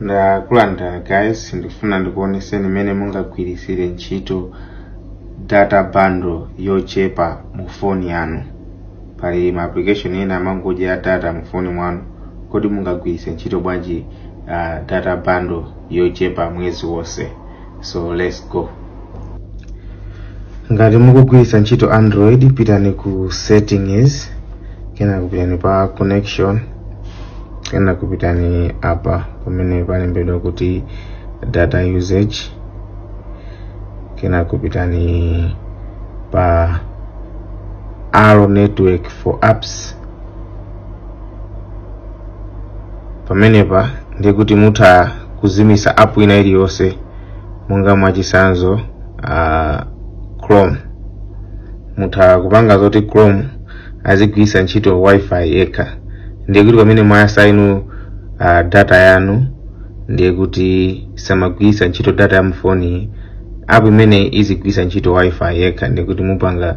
Ndakulandirani guys, ndikufuna ndikuoneseni mmene mungagwirisire ntchito data bundle yochepa mu foni yanu. Pali ma application ena amangodya data mu foni mwanu. Kodi mungagwirise ntchito bwanji data bundle yochepa mwezi wonse? So let's go. Ngati mukugwiritsa ntchito Android, pitani ku settings, kenako pitani pa connection, kenako pitani apa pamene palembedwa kuti data usage, kenako pitani pa Allow network for apps. Pamenepa ndiye kuti mutha kuzimisa app ina iliyonse, monga mwachisanzo Chrome. Mutha kupanga zoti Chrome azigwiritsa ntchito Wi-Fi yekha. Ndiye kuti pamene mwayasa inu data yanu, ndiye kuti samagwiritsa ntchito data ya mfoni, app imene izigwiritsa ntchito Wi-Fi yekha. Ndiye kuti mupanga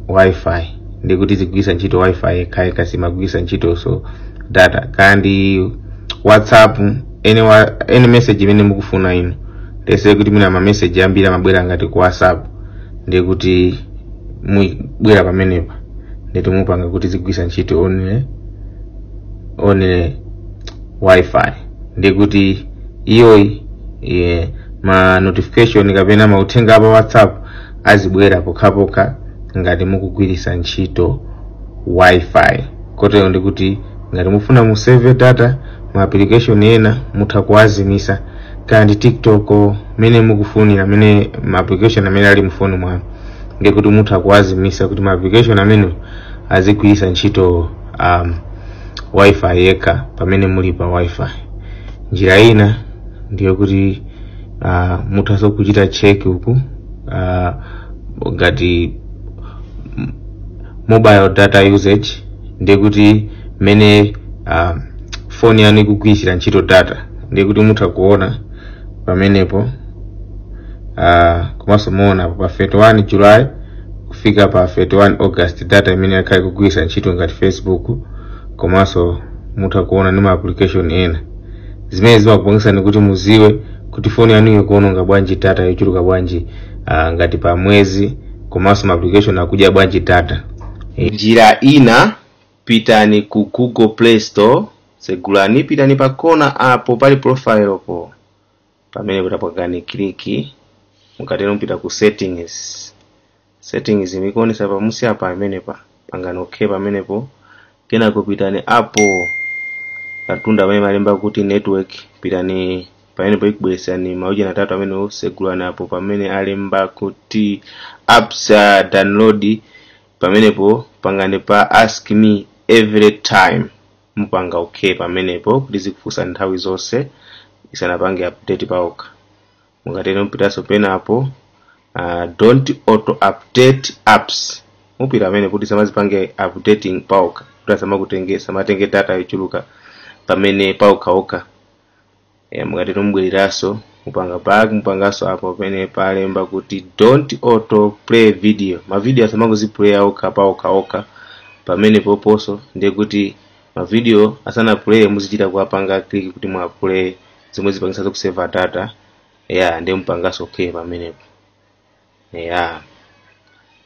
Wi-Fi, ndiye kuti izigwiritsa ntchito Wi-Fi yekha yekha, simagwiritsa ntchito so data. Kandi WhatsApp, any message imene mukufuna inu, ndese kuti mina ma message ambiri amabwera ngati ku WhatsApp, ndiye kuti mubwera pamenepa, ndiye mupanga kuti zigwiritsa ntchito only Wi-Fi. Ndiye kuti iyoyi ma notification kapena mauthenga pa WhatsApp azibwera pokhapokha ngati mukugwiritsa ntchito Wi-Fi. Kotero ndikuti ngati mufuna mu save data, ma application ena mutha kuwazimisa, kandi TikTok, mene mukufunira, mene ma application amene ali mfoni mwanu, ndiye kuti mutha kuwazimisa kuti ma application amene azigwiritsa ntchito Wi-Fi yekha pamene muli pa Wi-Fi. Njira ina ndiyo kuti muthanso kuchita check uku ngati mobile data usage, ndiye kuti mene phone yanu ikugwiritsira ntchito data, ndiye kuti mutha kuona pamenepo. Komanso muona pa 31 July kufika pa 31 August data imene yakhala ikugwiritsa ntchito ngati Facebook, komanso mutha kuona ndi ma application ena zimene zimakupangisani kuti muziwe kuti phone yanu ikuononga bwanji data yochuluka bwanji ngati pa mwezi, komanso ma application akudya bwanji data. Njira ina, pitani ku Google Play Store, segulani, pitani pa kona apo pali profile po, pamene mutapangani click, mukatero mpita ku settings. Settings imikuonesa pamusi apa pamenepa, pangani okay pamenepo. Kenako pitani apo katunda pamene malemba kuti network, pitani pamenepo, ikubweresani maujeni atatu amene, segulani apo pamene alemba kuti apps download. Pamenepo pangani pa ask me every time, mupanga okay pamenepo kuti zikufunsa nthawi zonse isanapange update paokha. Mukatero mupitanso penapo don't auto update apps, mupita pamene kuti samazipange updating paokha, kuti asamakutenge samatenge data yochuluka pamene paokhaokha. Mukatero mubwereranso, mupanga back, mupanganso apo pamene palemba kuti don't auto play video, ma video asamangoziplaya okha paokhaokha. Pamene poponso ndiye kuti ma video asana play muzichita kuwapanga click kuti mwaplay, zomwe zipangisa zokuseva data ya, ndiye mupanganso okay pamenepo ya.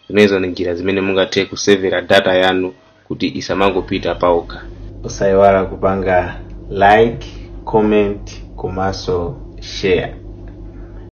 Zimenezo ni njira zimene mungathe kusevera data yanu kuti isamangopita paokha. Usayiwala kupanga like, comment komanso share.